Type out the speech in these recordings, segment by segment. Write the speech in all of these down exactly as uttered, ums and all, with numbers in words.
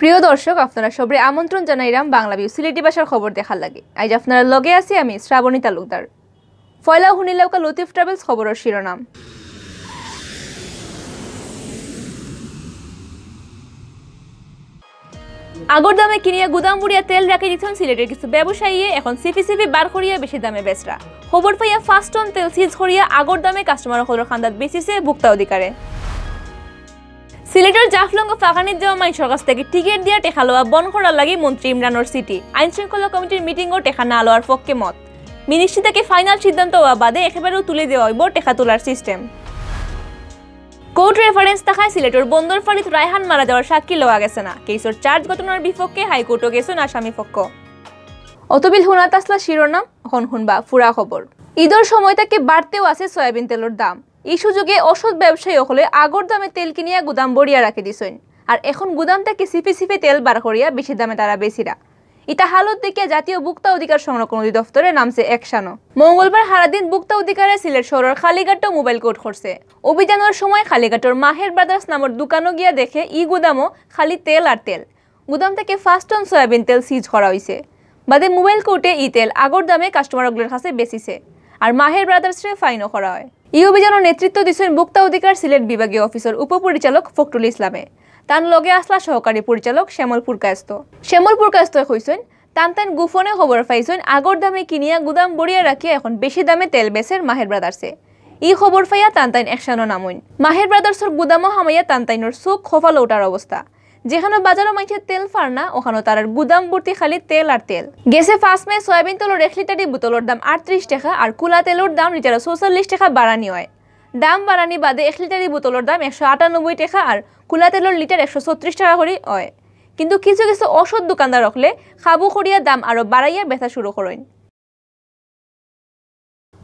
প্রিয় দর্শক, আপনারা সবরে আমন্ত্রণ জানাইরাম বাংলা ভিউ সিলেটি ভাষার খবর দেখার লাগি। আইজ আপনারার লগে আছি আমি, শ্রাবণী তালুকদার। পয়লা হুনিলাউক্কা লতিফ ট্রাভেলস খবরর শিরোনাম। আগর দামে কিনিয়া গুদাম ভরিয়া তেল রাখি দিছইন সিলেটর কিছু ব্যবসায়ীয়ে, এখন সিপি সিপি বার করিয়া বেশি দামে বেচরা। খবর পাইয়া পাঁচ টন তেল সিজ করিয়া আগর দামে কাস্টমার অকলর কান্দাত বেচিছে ভোক্তা অধিকারে। সিলেটর জাফলং ও ফাঁকানিত যাওয়া মানষর কাছ থাকি টিকিট দিয়া টেকা লওয়া বন্ধ করার লাগি মন্ত্রী ইমরানর চিঠি। আইন শৃঙ্খলা কমিটির মিটিংও টেকা না লওয়ার পক্ষে মত। মিনিস্ট্রি থাকি ফাইনাল সিদ্ধান্ত অওয়া বাদে একেবারেউ তুলি দেওয়া অইবো টেকা তুলার সিস্টেম। কোর্ট রেফারেন্স থাকায় সিলেটর বন্দর ফাঁড়িত রায়হান মারা যাওয়ার সাক্ষী লওয়া গেছে না। কেসর চার্জ ঘটনার বিপক্ষে হাইকোর্টও গেছইন আসামি পক্ষ। অতবিল হুনাত আছলা শিরোনাম, এখন হুনবা পুরা খবর। ঈদর সময় থাকি বাড়তেউ আছে সয়াবিন তেলর দাম। ই সুযোগে অসৎ ব্যবসায়ী অকলে আগর দামে তেল কিনিয়া গুদাম ভরিয়া রাখি দিছইন। আর এখন গুদাম থাকি সিপি সিপি তেল বার করিয়া বেশি দামে তারা বেচিরা। ইতা হালত দেখিয়া জাতীয় ভোক্তা অধিকার সংরক্ষণ অধিদপ্তরে নামছে অ্যাকশনও। মঙ্গলবার হারাদিন ভোক্তা অধিকারে সিলেট শহরর কালীঘাটো মোবাইল কোর্ট করছে। অভিযানর সময় কালীঘাটর মাহের ব্রাদার্স নামর দোকানো গিয়া দেখে ই গুদামো খালি তেল আর তেল। গুদাম থাকি পাঁচ টন সয়াবিন তেল সিজ করা অইছে। বাদে মোবাইল কোর্টে ই তেল আগর দামে কাস্টমার অকলর কাছে বেচিছে। আর মাহের ব্রাদার্সরে ফাইনও করা অয়। ই অভিযানর নেতৃত্ব দিছইন ভোক্তা অধিকার সিলেট বিভাগীয় অফিসর উপপরিচালক ফখরুল ইসলামে। তান লগে আছলা সহকারী পরিচালক শ্যামল পুরকায়স্ত। শ্যামল পুরকায়স্তয় কইছইন, তান তাইন গোপনে খবর পাইছইন আগর দামে কিনিয়া গুদাম ভরিয়া রাখিয়া এখন বেশি দামে তেল বেচের মাহের ব্রাদার্সে। ই খবর পাইয়া তান তাইন অ্যাকশনও নামইন। মাহের ব্রাদার্সর গুদামো হামাইয়া তান তাইনর চউখ কপালো উঠার অবস্থা। যেখানো বাজারো মানষে তেল পার না, ওখানো তারার গুদাম ভর্তি খালি তেল আর তেল। গেছে পাঁচ মে সয়াবিন তেলর এক লিটারি বোতলর দাম আটত্রিশ টেকা আর কুলা তেলর দাম লিটারো চৌচল্লিশ টেকা বাড়ানি অয়। দাম বাড়ানি বাদে এক লিটারি বোতলর দাম একশো আটানব্বই টেকা আর কুলা তেলর লিটার একশো ছত্রিশ টেকা করি অয়। কিন্তু কিছু কিছু অসৎ দোকানদার অকলে কাবু করিয়া দাম আরো বাড়াইয়া বেচা শুরু করইন।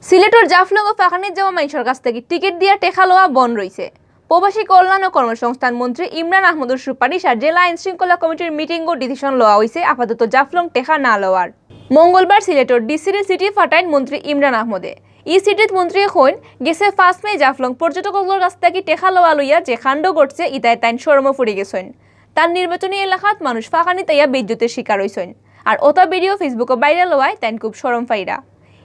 সিলেটর জাফলং ও ফাঁকানিত যাওয়া মানষর কাছ থাকি টিকিট দিয়া টেকা লওয়া বন্ধ রইছে। প্রবাসী কল্যাণ ও কর্মসংস্থান মন্ত্রী ইমরান আহমদর সুপারিশ আর জেলা আইন শৃঙ্খলা কমিটির মিটিংও ডিসিশন লওয়া অইছে আপাতত জাফলং টেকা না লওয়ার। মঙ্গলবার সিলেটর ডিসিরে চিঠি ফাটাইন মন্ত্রী ইমরান আহমদে। ই চিঠিত মন্ত্রীয়ে কইন, গেছে পাঁচ মে জাফলং পর্যটক অকলর কাছ থাকি টেকা লওয়া লইয়া যে কাণ্ড ঘটছে, ইতায় তাইন শরমো পড়ি গেছইন। তান নির্বাচনী এলাকাত মানুষ ফাঁকানিত আইয়া বেইজ্জতির শিকার অইছইন। আর অতা ভিডিও Facebook-ও ভাইরাল অওয়ায় তাইন খুব শরম পাইরা।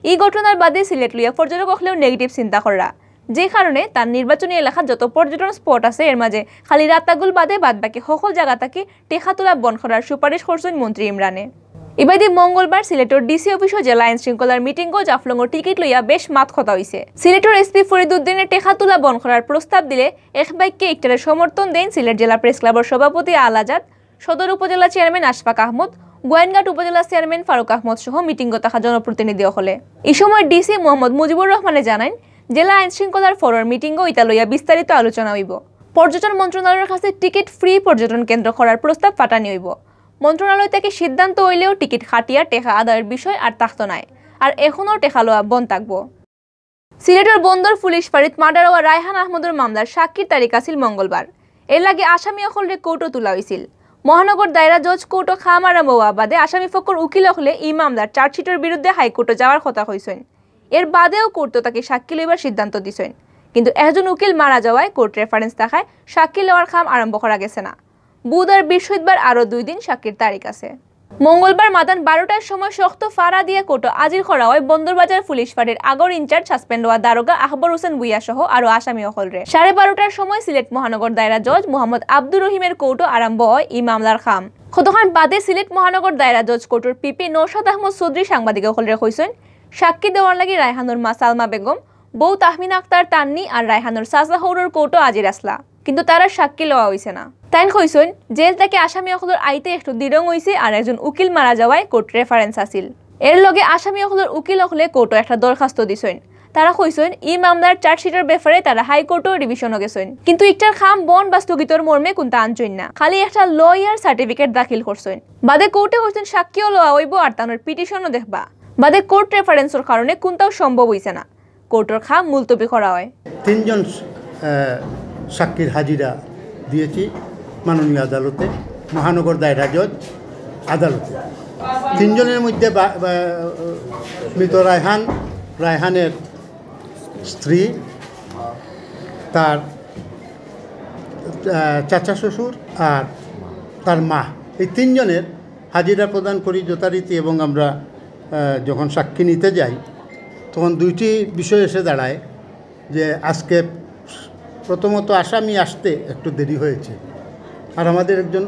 ই ঘটনার বাদে সিলেট লইয়া পর্যটক অকলেও নেগেটিভ চিন্তা কররা, যে কারণে তান নির্বাচনী এলাকাত যত পর্যটন স্পট আছে, এর মাঝে খালি রাতাগুল বাদে বাদ বাকি হকল জাগা থাকি টেকা তুলা বন্ধ করার সুপারিশ করছইন মন্ত্রী ইমরানে। ইবাদি মঙ্গলবার সিলেটর ডিসি অফিসো জেলা আইন শৃঙ্খলার মিটিংও জাফলংর টিকিট লইয়া বেশ মাত কথা অইছে। সিলেটর এসপি ফরিদ উদ্দিনে টেকা তুলা বন্ধ করার প্রস্তাব দিলে এক বাক্যে ইকটারে সমর্থন দেইন সিলেট জেলা প্রেস ক্লাবর সভাপতি আল আজাদ, সদর উপজেলা চেয়ারম্যান আশফাক আহমদ, গোয়াইনঘাট উপজেলা চেয়ারম্যান ফারুক আহমদ সহ মিটিংও থাকা জনপ্রতিনিধি অকলে। ই সময় ডিসি মোহাম্মদ মুজিবুর রহমানে জানাইন, জেলা আইন শৃঙ্খলার ফরর মিটিংও ইতা লইয়া বিস্তারিত আলোচনা অইবো। পর্যটন মন্ত্রণালয়র কাছে টিকিট ফ্রি পর্যটন কেন্দ্র করার প্রস্তাব পাঠানি অইবো। মন্ত্রণালয় থাকি সিদ্ধান্ত অইলেও টিকিট কাটিয়া টেকা আদায়র বিষয় আর থাকতো নায়, আর এখনো টেকা লওয়া বন্ধ থাকবো। সিলেটর বন্দর পুলিশ ফাঁড়িত মার্ডার অওয়া রায়হান আহমদর মামলার সাক্ষীর তারিখ আছিল মঙ্গলবার। এর লাগি আসামি অকলরে কোর্টো তুলা অইছিল। মহানগর দায়রা জজ কোর্টো কাম আরম্ভ অওয়া বাদে আসামি পক্ষর উকিল অকলে ই মামলার চার্জশিটর বিরুদ্ধে হাইকোর্টো যাওয়ার কথা কইছইন। এর বাদেও কোর্টো তাকে সাক্ষী লইবার সিদ্ধান্ত দিছইন, কিন্তু একজন উকিল মারা যাওয়ায় কোর্ট রেফারেন্স থাকায় সাক্ষী লওয়ার কাম আরম্ভ করা গেছে না। বুধ আর বৃহস্পতিবার আরো দুই দিন সাক্ষীর তারিখ আছে। মঙ্গলবার মাদান বারোটার সময় শক্ত ফাড়া দিয়া কোর্টো হাজির করা অয় বন্দরবাজার পুলিশ ফাঁড়ির আগর ইনচার্জ সাসপেন্ড অওয়া দারোগা আকবর হোসেন ভুইয়া সহ আরো আসামি অকলরে। সাড়ে বারোটার সময় সিলেট মহানগর দায়রা জজ মোহাম্মদ আব্দুর রহিমের কোর্টো আরম্ভ অয় ই মামলার কাম। কতক্ষণ বাদে সিলেট মহানগর দায়রা জজ কোর্টর পিপি নওশাদ আহমদ চৌধুরী সাংবাদিক অকলরে কইছইন, সাক্ষী দেওয়ার লাগি রায়হানর মা সালমা বেগম, বউ তাহমিনা আক্তার তান্নি আর রায়হানর চাচা হউরর কোর্টো হাজির আছলা, কিন্তু তারার সাক্ষী লওয়া অইছে না। তাইন কইছইন, জেল থাকি আসামি অকলর আইতে একটু দিরং অইছে আর একজন উকিল মারা যাওয়ায় কোর্ট রেফারেন্স আছিল। এর লগে আসামি অকলর উকিল অকলে কোর্টো একটা দরখাস্ত দিছইন। তারা কইছইন, ই মামলার চার্জশিটর ব্যাপারে তারা হাইকোর্টো রিভিশনো গেছইন, কিন্তু ইকটার কাম বন্ধ বা স্থগিতর মর্মে কুন্তা আনছইন না, খালি একটা লয়ার সার্টিফিকেট দাখিল করছইন। বাদে কোর্টে কইছইন সাক্ষীও লওয়া অইবো আর তানর পিটিশনও দেখবা। বাদে কোর্ট রেফারেন্সর কারণে কুন্তাও সম্ভব অইছে না। কোর্টর কাম মুলতবি করা অয়। তিনজন, আহ, সাক্ষীর হাজিরা দিয়েছি মাননীয় আদালতে, মহানগর দায়রা জজ আদালতে। তিনজনের মধ্যে বা-, বা-, মৃত রায়হান, রায়হানের স্ত্রী, তার, আহ, চাচা শ্বশুর আর তার মা। এই তিনজনের হাজিরা প্রদান করি যথারীতি, এবং আমরা আহ, যখন সাক্ষী নিতে যাই, তখন দুইটি বিষয় এসে দাঁড়ায় যে আজকে প্রথমত আসামি আসতে একটু দেরি হয়েছে, আর আমাদের একজন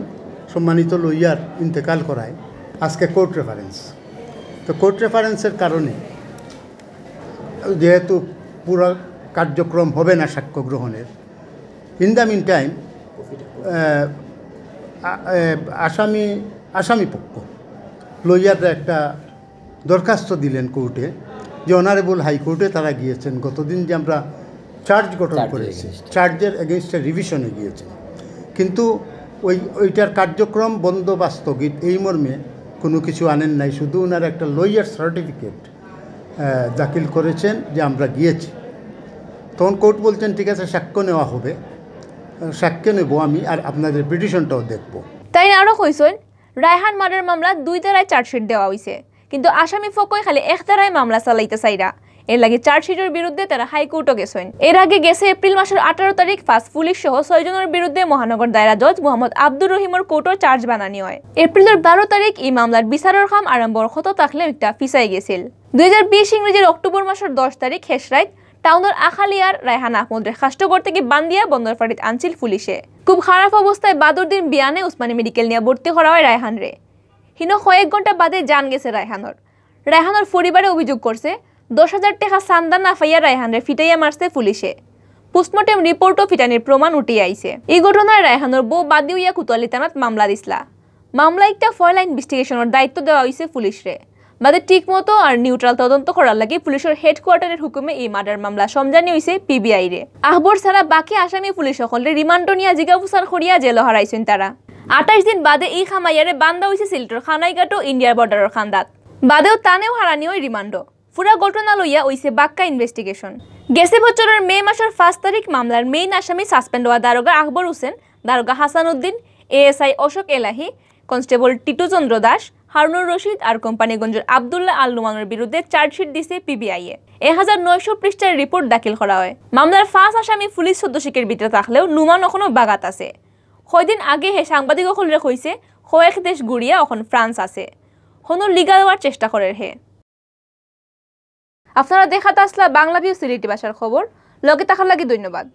সম্মানিত লয়ার ইন্তেকাল করায় আজকে কোর্ট রেফারেন্স। তো কোর্ট রেফারেন্সের কারণে যেহেতু পুরো কার্যক্রম হবে না সাক্ষ্য গ্রহণের, in the meantime আসামি আসামি পক্ষ লয়াররা একটা দরখাস্ত দিলেন কোর্টে যে অনারেবল হাইকোর্টে তারা গিয়েছেন গতদিন যে আমরা চার্জ গঠন করেছি, চার্জের এগেনস্টে রিভিশনে গিয়েছেন, কিন্তু ওই ওইটার কার্যক্রম বন্ধ বা স্থগিত এই মর্মে কোনো কিছু আনেন নাই, শুধু ওনারা একটা লয়ার সার্টিফিকেট দাখিল করেছেন যে আমরা গিয়েছি। তখন কোর্ট বলছেন, ঠিক আছে, সাক্ষ্য নেওয়া হবে, সাক্ষ্য নেব আমি, আর আপনাদের পিটিশনটাও দেখব। তাইন আরো কইছইন, রায়হান মার্ডার মামলা দুই ধারায় চার্জশিট দেওয়া হইছে, কিন্তু আসামি পক্ষই খালি এক ধারায় মামলা চালাইতা চাইরা। এর লাগি চার্জশিটর বিরুদ্ধে তারা হাইকোর্টও গেছইন। এর আগে গেছে এপ্রিল মাসর আঠারো তারিখ ফাঁস পুলিশ সহ ছয়জনর বিরুদ্ধে মহানগর দায়রা জজ মোহাম্মদ আব্দুর রহিমর কোর্টর চার্জ বানানি হয়। এপ্রিলর বারো তারিখ ই মামলার বিচারর কাম আরম্ভর কথা থাকলেও একটা পিছাই গেছিল। দুই হাজার বিশ ইংরেজির অক্টোবর মাসর দশ তারিখ শেষ রাইত টাউনর আখালিয়ার রায়হান আহমদরে খাষ্টঘর থাকি বান্দিয়া বন্দরফাড়িত আনছিল পুলিশে। খুব খারাপ অবস্থায় বাদর দিন বিয়ানে উসমানী মেডিকেল নিয়া ভর্তি করা হয় রায়হানরে। হিনো কয়েক ঘন্টা বাদে জান গেছে রায়হানর। রায়হানর পরিবারে অভিযোগ করছে, দশ হাজার টেকা চান্দা না পাইয়া রায়হানরে ফিটাইয়া মারছে পুলিশে। পোস্টমর্টেম রিপোর্টও ফিটানির প্রমাণ উঠে আইছে। এই ঘটনায় রায়হানর বউ বাদী হইয়া কোতোয়ালি থানাত মামলা দিছলা। মামলা একটা পয়লা ইনভেস্টিগেশনর দায়িত্ব দেওয়া হইছে পুলিশরে। বাদে ঠিকমতো আর নিউট্রাল তদন্ত করার লাগি পুলিশর হেডকোয়ার্টারের হুকুমে এই মার্ডার মামলা সমজানি হইছে পিবিআই রে। আহবর ছাড়া বাকি আসামি পুলিশ সকলরে রিমান্ডো নিয়া জিজ্ঞাসাবাদ করিয়া জেলো হারাইছইন তারা। আঠাইশ দিন বাদে ই কামাইয়ারে বান্দা হইছে সিলেটর কানাইঘাটো ইন্ডিয়ার বর্ডারর কান্দাত। বাদেও তানেও হারানি হয় রিমান্ডো। পুরা ঘটনা লইয়া হইছে বাক্কা ইনভেস্টিগেশন। গেছে বছরর মে মাসর পাঁচ তারিখ মামলার মেইন আসামি সাসপেন্ড হওয়া দারোগা আকবর হোসেন, দারোগা হাসান উদ্দিন, এএসআই অশোক এলাহি, কনস্টেবল টিটু চন্দ্র দাস, হারুনুর রশিদ আর কোম্পানীগঞ্জর আব্দুল্লাহ আল নুমানর বিরুদ্ধে চার্জশিট দিছে পিবিআই এ। এক হাজার নয়শো পৃষ্ঠার রিপোর্ট দাখিল করা হয়। মামলার পাঁচ আসামি পুলিশ সদস্যকের ভিতরে থাকলেও নুমান এখনো বাগাত আছে। কয়দিন আগে হে সাংবাদিক সকলরে কইছে, কয়েক দেশ ঘুরিয়া এখন ফ্রান্স আছে। হনো লিগাল হওয়ার চেষ্টা করের হে। আপনারা দেখাত আসলা বাংলা ভিউ সিলেটি ভাষার খবর। লগে থাকার লাগি ধন্যবাদ।